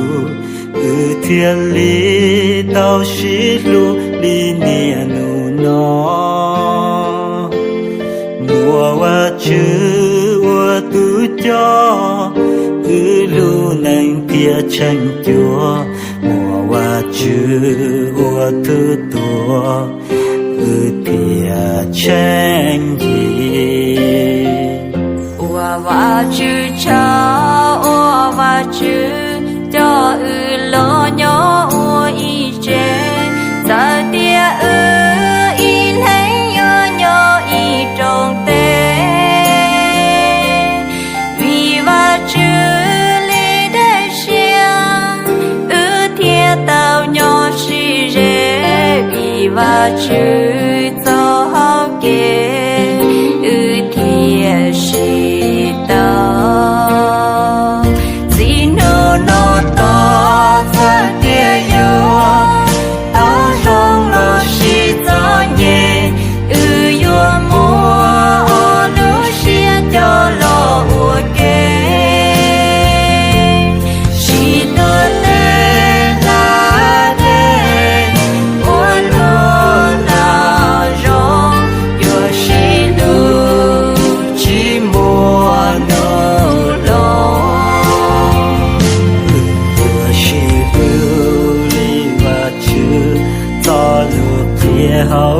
Wb thiaj li tau sib hlub li niaj hnub no. Muaj Vajtswv ua tus coj, wb lub neej thiaj tsheej cuag. Muaj Vajtswv ua tus tuag, wb thiaj tsheej yig. Ua Vajtswv tsaug, ua Vajtswv coj wb los nyob ua ib tsev, txawm tias wb ib leeg yuav nyob ib rooj teb. Vim Vajtswv li dej siab, wb thiaj tau nyob sib ze. Vim Vajtswv txoj hau kev, wb thiaj sib tau. Txij hnub no tos txog tiam yuav tau zoo los sis txom nyem, wb yuav muab lub siab coj los ua ke. Sib tuav tej hla dej, ua lub laj zoo, yuav sib hlub tsis muaj hnub los. Wb yuav sib hlub li Vajtswv txoj lus qhia hauv